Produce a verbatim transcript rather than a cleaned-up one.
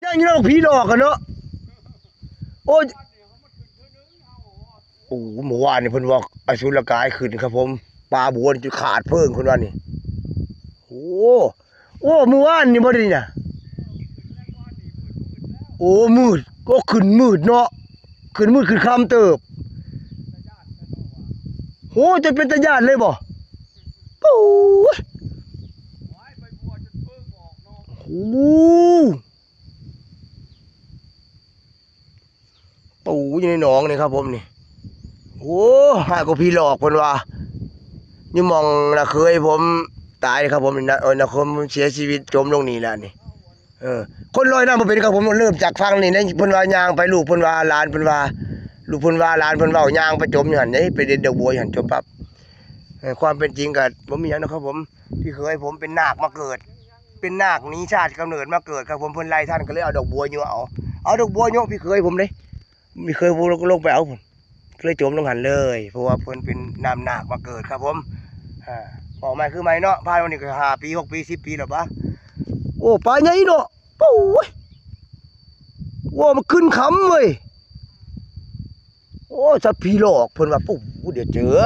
ยังอยู่เนาะ ผีหลอกกันเนาะ โอ้ย โอ้ เมื่อวานนี่เพิ่นว่าอสุรกายขึ้นครับผม ปลาบัวนี่จนขาดเพิ่งเพิ่นว่านี่ โอ้ โอ้ เมื่อวานนี่บ่ได้นี่นะ โอ้ มืด ก็ขึ้นมืดเนาะ ขึ้นมืดขึ้นค่ำเติบ โห จนเป็นตาย้านเลยบ่ ปู๊ย โอ้ ปูอยู่ในหนองนี่ครับผมนี่ โอ้ หากว่าผีหลอกเพิ่นว่า อยู่หม่องน้าเขยผมตายครับผมนี่นะ เออ น้าเขยผมเสียชีวิตจมลงนี่แหละนี่ เออ คนลอยน้ำบ่เป็นครับผม เริ่มจากฝั่งนี่นะ เพิ่นว่าย่างไป ลูกเพิ่นว่า หลานเพิ่นว่า ลูกเพิ่นว่า หลานเพิ่นเว้า ย่างไปจมอยู่หั่นเด้ ไปเด็ดดอกบัวอยู่หั่น จมปั๊บ เออ ความเป็นจริงก็บ่มีหยังนะครับผม พี่เขยผมเป็นนาคมาเกิด เป็นนาคหนีชาติกำเนิดมาเกิดครับผม เพิ่นไล่ทันก็เลยเอาดอกบัวโยนเอา เอาดอกบัวโยนพี่เขยผมเด้ พี่เขยผมลงไปเอาพุ่น ก็เลยจมลงหั่นเลย เพราะว่าเพิ่นเป็นน้ำนาคมาเกิดครับผม อ่า ออกมาคือใหม่เนาะ ผ่านมานี่ก็ห้าปี หกปี สิบปีแล้วปะ โอ้ ปลาใหญ่เนาะ โอ้ย โอ้ มันขึ้นคำเว้ย โอ้ สัตว์ผีหลอก เพิ่นว่า ปุ๊บ เดี๋ยวเจอ